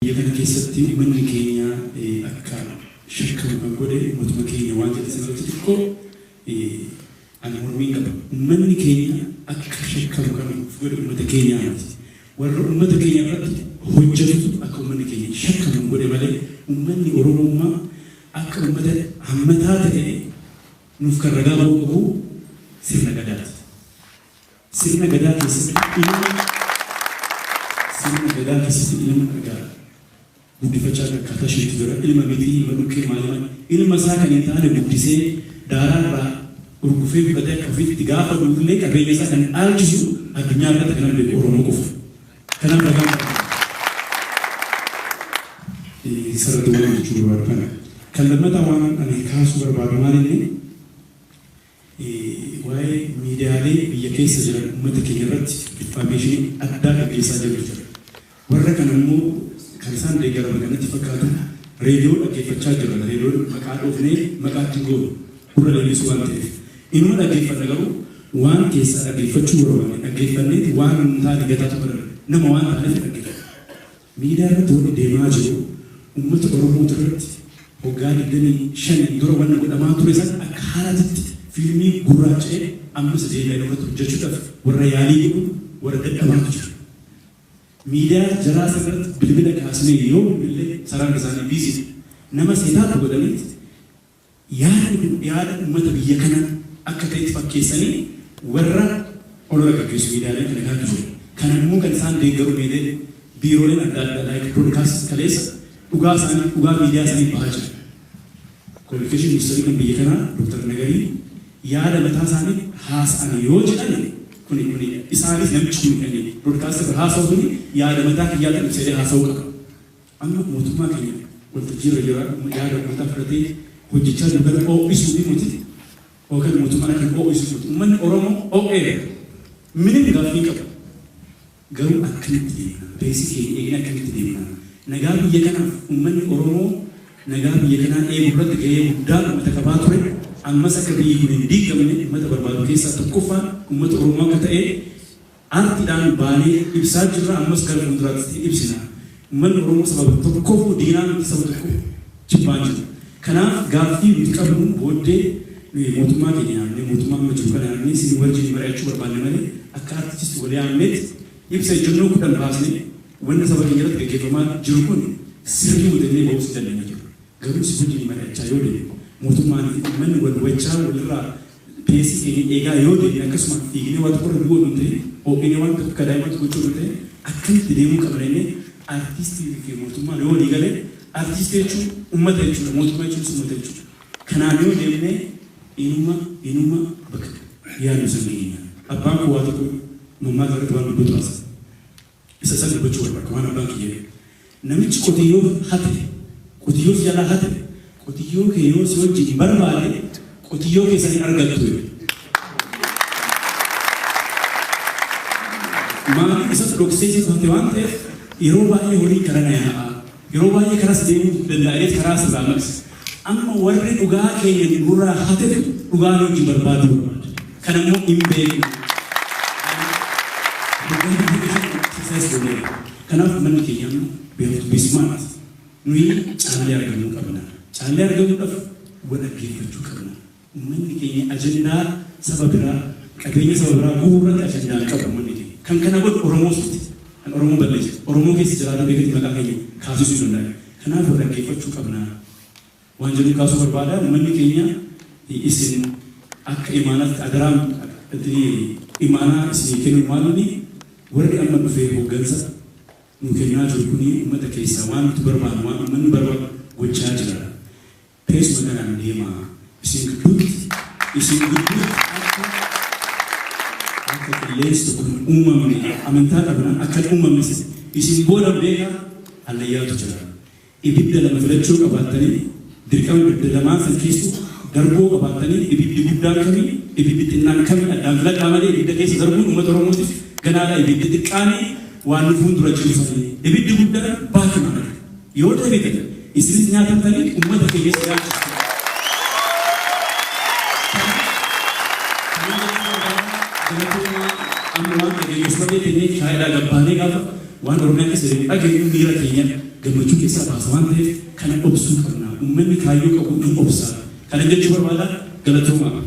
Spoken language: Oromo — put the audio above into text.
Biyya kana keessatti uummanni keenya akka shakkamu kan godhe uummatuma keenya waan jedhe sanarratti xiqqoo ani mormiin qaba. Uummanni keenya akka shakkamu kan godhe uummata keenyaa miti. Warra uummata keenya irratti hojjetutu akka uummanni keenya shakkamu godhe malee uummanni Oromummaa akka uummata hammataa ta'e nuuf kan ragaa ba'uu qabu sirna Gadaati. Sirna Gadaa keessatti ilma Sirna Gadaa keessatti ilma egaa guddifachaa akkaataa isheetu jira. Ilma mitii, ilma dhukkee maali maali. Ilma isaa kan hin taane guddisee daaraa irraa urgufee fudhatee akka ofiitti gaafa du'ullee qabeenya isaa kan dhaalchisu addunyaa irratti kanan beeku Oromoo qofa. Kanaaf ragaan qaba. Isarratti waan jechuu barbaadu kana. Kan lammataa waan ani kaasuu barbaadu maal inni? Waa'ee miidiyaalee biyya keessa jiran uummata keenya irratti defamation addaa gaggeessaa jiru jira. Warra kana immoo kan isaan deeggaraman kan natti fakkaatu reediyoo dhaggeeffachaa jirra. Reediyoon maqaa dhoofnee maqaa itti hin goonu gurra leellisuu waan ta'eef. Inuma dhaggeeffanna, garuu waan keessaa dhaggeeffachuu barbaanne dhaggeeffanneeti waan hin taane gataatu barra nama waan taaneef dhaggeeffanna. Miidiyaa irratti wanni deemaa jiru uummata Oromooti irratti waggaa 25n dura wanna godhamaa ture san akka haaraatitti fiilmii gurraacha'ee ammas deebi'anii irratti hojjechuudhaaf warra yaalii godhu warra dadhabaatu jira. Miidiyaa jaraa san irratti bilbila kaasnee yoo bilbillee sararri isaanii busy dha. Nama setup godhaniit yaadni kun yaada uummata biyya kanaa akka ta'etti fakkeessanii warra olola gaggeessu miidiyaaleen kana kanatu jiru. Kana immoo kan isaan deeggaru miidee biirooleen adda addaa like broadcast kaleessa dhugaa isaanii dhugaa miidiyaa isaanii bahaa jira. Communication ministeerri kan biyya kanaa Dr. Nagarii yaada mataa isaanii haasa'an yoo jedhan, kuni isaanis namichi kun kan broadcast irra haasa'u kuni yaada mataa kiyyaatiin ibsee haasa'uu qaba. Amma mootummaa keenya waltajjii irra jira, yaada uummataa fudhatee hojjechaa jiru kana ho'isuu fi miti yookaan mootummaan akka ho'isuu miti. Uummanni Oromoo ho'eera. Minim gaaffii qaba. Garuu akkamitti deemna? Beeksi keenya eegna akkamitti deemna? Nagaa biyya kanaaf uummanni Oromoo nagaa biyya kanaa eeguu irratti gahee guddaa uummata qabaa ture. Ammas akka biyyi kun hin diigamne uummata barbaadu keessaa tokkoffaan uummata Oromoo akka ta'e aartiidhaan baanee ibsaa jirra, ammas gara fuulduraatti ibsina. Uummanni Oromoo sababa tokkoofuu diinaa miti, saba tokko jibbaan jiru. Kanaaf gaaffii nuti qabnu booddee mootummaa keenya yaamnee, mootummaa amma jiru kana yaamnee isin wajjin mari'achuu barbaanne malee akka aartisti wal yaamneet ibsa ejjennoo 10 baasnee wanni saba keenya irratti gaggeeffamaa jiru kun sirrii miti jennee ba'uus hin dandeenya turre. Garuu isin wajjin mari'achaa yoo deemne, mootummaan fi uummanni wal hubachaa walirraa pace keenya eegaa yoo deemne, akkasumaan fiignee waa tokko irra du'uu odoo hin ta'in, ho'inee waan tokko akka daa'imaatti gochuu odoo hin ta'in, akkamitti deemuu qabna jennee artistii fi mootummaan yoo walii gale, artistii jechuun uummata jechuudha, mootummaa jechuunis uummata jechuudha. Kanaan yoo deemne inuma bakka yaadnu san geenya. Abbaan koo waa tokko mammaaka irratti waan dubbatu haasa. Isa san dubbachuu barbaada waan abbaan kiyya jedhe. Namichi qotiyyoo hate, qotiyyoo si jalaa hate, qotiyyoo kee yoo si wajjin barbaade qotiyyoo kee san hin argattu jedhe. Maaliif? Isatu dhoksee isatu hate waan ta'eef yeroo baay'ee horiin karaa na yaa'a. Yeroo baay'ee karas deemuu danda'a jedheet karaa sirraa maqsa. Amma warri dhugaa keenya nurraa hatetu dhugaa nu wajjin barbaaduu barbaada. Kana immoo hin beeknu. Exercise gooneera. Kanaaf manni keenya amma we have to be smart. Nuyi caallee argamuu qabna. Caallee argamuudhaaf wal dhaggeeffachuu qabna. Uummanni keenya ajandaa saba biraa, qabeenya saba biraa gubuu irratti ajandaa hin qabu uummanni keenya. Kan kana godhu Oromoos miti. Kan Oromoo balleessu. Oromoo keessa jiraatee beekati maqaa keenya kaasisuu danda'a. Kanaaf wal dhaggeeffachuu qabna. Waan jedhu kaasuu barbaada. Uummanni keenya isin akka imaanaatti adaraan imaanaa isinii kennu maalini warri amma dhufee hooggansa nu kennaa jiru kuni uummata keessaa waan nuti barbaannu, waan uummanni barbaadu gochaa jira. Teessuma kanaan deemaa. Isin gidduutti akka qilleensi tokko hin uumamne amantaa qabna, akka hin uumamne isin booda beekaa hallayyaatu jira. Ibidda lama filachuu qabaattanii, dirqama ibidda lamaan san keessa darbuu qabaattanii, ibiddi guddaan kamii, ibiddi xinnaan kamii addaan filadhaa malee ibidda keessa darbuun uummata Oromootiif ganaadha. Ibiddi xiqqaanii waan nu fuuldura jiru sanii, ibiddi guddaan baatu nama yoo deebitan isinis nyaatamtanii uummata keenyas nyaachistu. Amma waan dhageenyu malee teenyee shaayiidhaa gabbaanee gaafa waan Oromiyaa keessa jiru dhageenyu miira keenya gammachuu keessaa baasa waan ta'eef kana obsuu qabna. Uummanni kaayyoo qabu ni obsa. Kana jechuu barbaada. Galatoomaa.